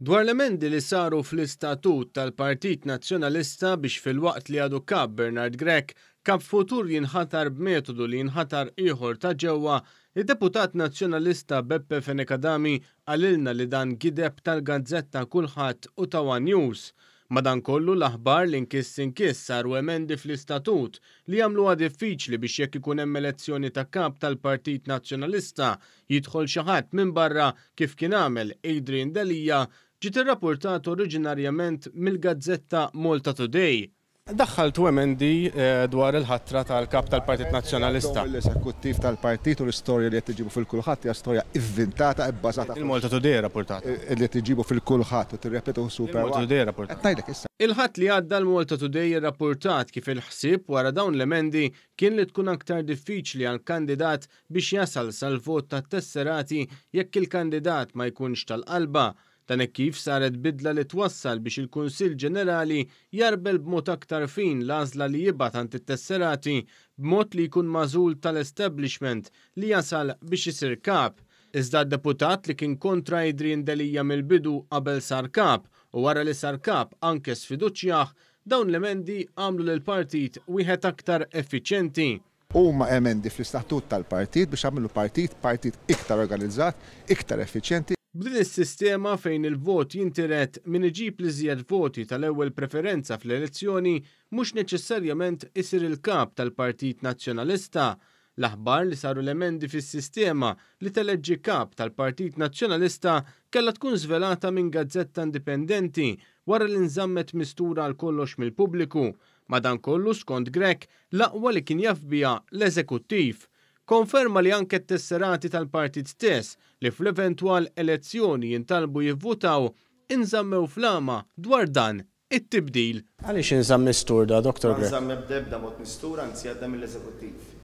Dwar l-emendi li saru fl-istatut tal-Partit Nazzjonalista biex filwaqt li għadu kap Bernard Grech, kap futur jinħatar b'metodu li jinħatar ieħor ta' ġewwa, id-deputat Nazzjonalista Beppe Fenech Adami qalilna li dan gideb tal-gazzetta Kulħadd u ta' one News. Madankollu l-aħbar li nkiss inkiss saru emendi fl-istatut li jagħmluha diffiċli biex jekk ikun hemm elezzjoni ta' kap tal-Partit Nazzjonalista jidħol xi ħadd minn barra kif kien għamel Adrian Delia ġiet irrapurtat oriġinarjament mill-gazzetta Malta Today. Daħħaltu emendi dwar il-ħatra tal-Kap tal-Partit Nazzjonalista. L-Eżekuttiv tal-Partit u l-istorja li qed iġibu fil-kulħadd hija storja ivvintata ibbażata fuq. Il-Malta Today rrapurtata. Li qed iġibu fil-kulħadd u tirrepetu super. Il-Malta Today rrapurtata. Qed ngħidlek issa. Il-Ħadd li għadda l-Malta Today irrapurtat kif il-ħsieb wara dawn l-emendi kien li tkun aktar diffiċli għall-kandidat biex jasal sal-vot tat-tesserati jekk il-kandidat ma jkunx tal-qalba. Dan hekk kif saret bidla li twassal biex il-Kunsill Ġenerali jgħarbel b'mod aktar fin l-għażla li jibgħat għand it-tesserati b'mod li jkun magħżul tal-establishment li jasal biex isir kap. Iżda d-deputat li kien kontra Adrian Delia mill-bidu qabel sar kap u wara li sar kap anke sfiduċjah, dawn l-emendi għamlu lill-partit wieħed aktar effiċjenti. Huma emendi fl-istatut tal-partit biex jagħmlu partit partit iktar organizzat, iktar effiċjenti. B'din is-sistema fejn il-vot jintiret min iġib l-iżjed voti tal-ewwel preferenza fl-elezzjoni mhux neċessarjament isir il-kap tal-Partit Nazzjonalista. L-aħbar li saru l-emendi fis-sistema li teleġġi kap tal-Partit Nazzjonalista kellha tkun żvelata minn gazzetta indipendenti wara li nżammet mistura għal kollox mill-pubbliku. Madankollu, skont Grech, l-aqwa li kien jaf biha l-Eżekuttiv. Konferma li anke t-tesserati tal-partit stess, li fl-eventwal elezzjoni jintalbu jivvutaw, inżammew fl-għama dwar dan it-tibdil. Għaliex inżamm mistur da, Dottor Ma Grech? nżamm b'ebda mod mistur, anzi għadda mill-Eżekuttiv.